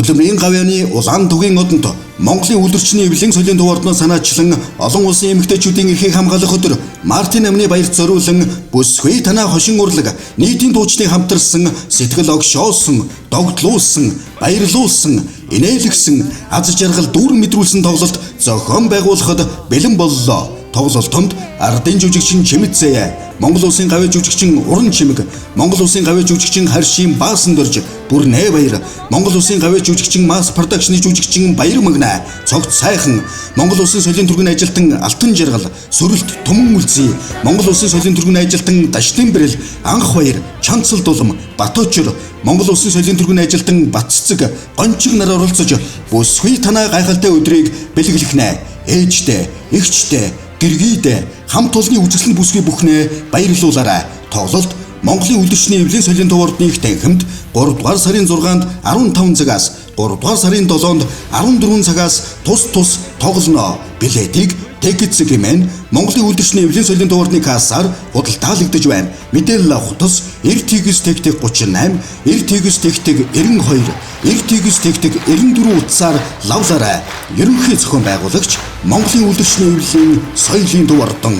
Хөдөлмөрийн гавьяаны улаан тугийн одонт Монголын үйлдвэрчний эвлэлийн соёлын төв ордноо санаачлан олон улсын эмэгтэйчүүдийн эрхийг хамгаалах өдөр Мартин намны баярт зориулан бүсгүй танаа хошин урлаг нийтийн дуучны хамтарсан сэтгэл огшоосон, догтлуулсан, баярлуулсан, инээлгсэн, аз жаргал дүүрэн мэдрүүлсэн тоглолт зохион байгуулахад бэлэн боллоо. Тоглолтод ардын жүжигчин Чимэд Заяа, Монгол улсын гавьяа жүжигчин Уран Чимэг, Монгол улсын гавьяа жүжигчин Харшийн Баасан Дорж, Бүрнэ Баяр, Монгол улсын гавьяа жүжигчин Mass Production-ы жүжигчин Баяр Магнаа, Цогц Сайхан, Монгол улсын соёлын түргэн ажилтан Алтан Жаргал, Сөрөлт Түмэн Үлзий, Монгол улсын соёлын түргэн ажилтан Даштын Бэрэл, Анх Баяр, Чанцал Дулам, Баточор, Монгол улсын соёлын түргэн ажилтан Батцэцэг, Гончиг нар оролцож бүсгүй танаа гайхалтай өдрийг бэлэглэх нэ. Ээжтэй, эгчтэй, гэргийдээ хамт олонны үзэсгэлэн бүсгүй бүхнээ баярлуулаарай. Тоглолт Монголын үйлдвэрчний эвлэлийн соёлын төв ордны их танхимд 3 дугаар сарын 6-нд 15 цагаас 3 дугаар сарын 7-нд 14 цагаас тус тус тоглоно. Билетийг Текэц гэмэн Монголын үйлдвэрчний эвлэлийн соёлын төв ордны кассаар худалдаалагдаж байна. Мэдээлэл авах тус 99 тэгтэг 38, 99 тэгтэг 92, 99 тэгтэг 94 утсаар лавлаарай. Ерөнхий зохион байгуулагч Монголын үйлдвэрчний эвлэлийн соёлын төв ордон.